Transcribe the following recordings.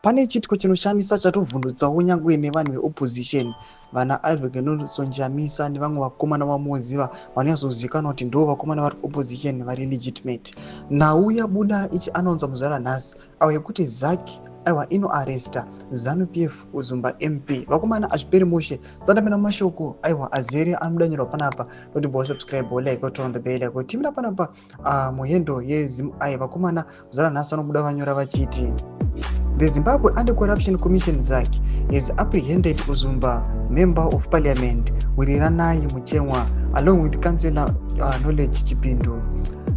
Pane chiitiko chinoshamisa chatovhundutsawo nyangwe nevanhu veopposition, vana Advocate Nelson Chamisa nevamwe vakomana vamunoziva vanonyatsozivikanwa kuti ndo vakomana vari opposition vari legitimate. Nhau yabuda ichianonzwa muzuva ranhasi avo yekuti ZACC, aiwa, inoarresta ZANU PF Uzumba MP. Vakomana, hazviperi mushe. Sandapinda mashoko, aiwa, azere anodanirwa panapa noti bo subscribe, like, turn on the bell icon. Timira panapa muhandle yeZimEye. Vakomana, zuva ranhasi vanobuda vanyora vachiti, "The Zimbabwe Anti-Corruption Commission, ZACC, has apprehended Uzumba Member of Parliament Wiriranai Muchemwa along with Councillor Knowledge Chipindu.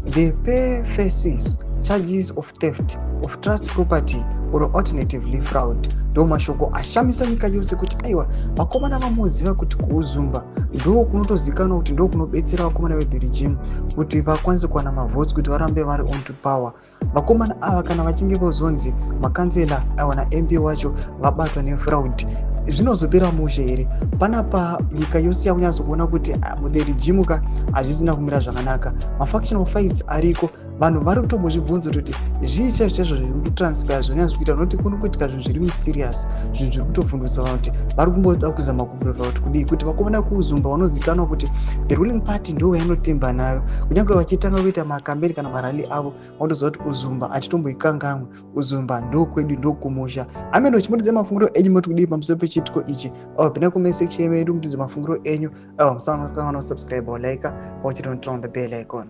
The pair faces charges of theft of trust property or alternatively fraud." Ndo mashoko ashamisa nyika yose kuti, aiwa, vakomana vamuziva kuti kuUzumba ndo kunotozikanwa kuti ndo kunobetsera vakomana vethe regime kuti vakwanise kuwana mavotes kuti varambe vari on to power. Vakomana ava kana vachinge vozonzi makansela, aiwa, naMP wacho vabatwa nefraud, zvinozopera mushe here? Panapa nyika yose yakunyatsokuona kuti muthe regime ka hazvisina kumira zvakanaka. Mafactional fights ariko. Vanhu vari kutombozvibvunza kuti zvii chaizvo chaizvo zviri kutranspire, zvonyatso kuita, nokuti kuri kuitika zvinhu zviri mysterious, zvinhu zviri kutovhundutsa vanhu kuti vari kumboda kuzama kuprova kuti kudii, kuti vakomana kuUzumba vanozikanwa kuti the ruling party ndo yainotemba nayo. Kunyange vachitanga kuita makambeni kana marally avo, vanotoziva kuti Uzumba hatitomboikangamwe, Uzumba ndokwedu, ndokumusha. Ameno, chimutidze mafungiro enyu, moti kudii pamusoro pechiitiko ichi? Pinda comment section yedu, mutidze mafungiro enyu. Musakanganwa subscribe or like, pauchiti turn on the bell icon.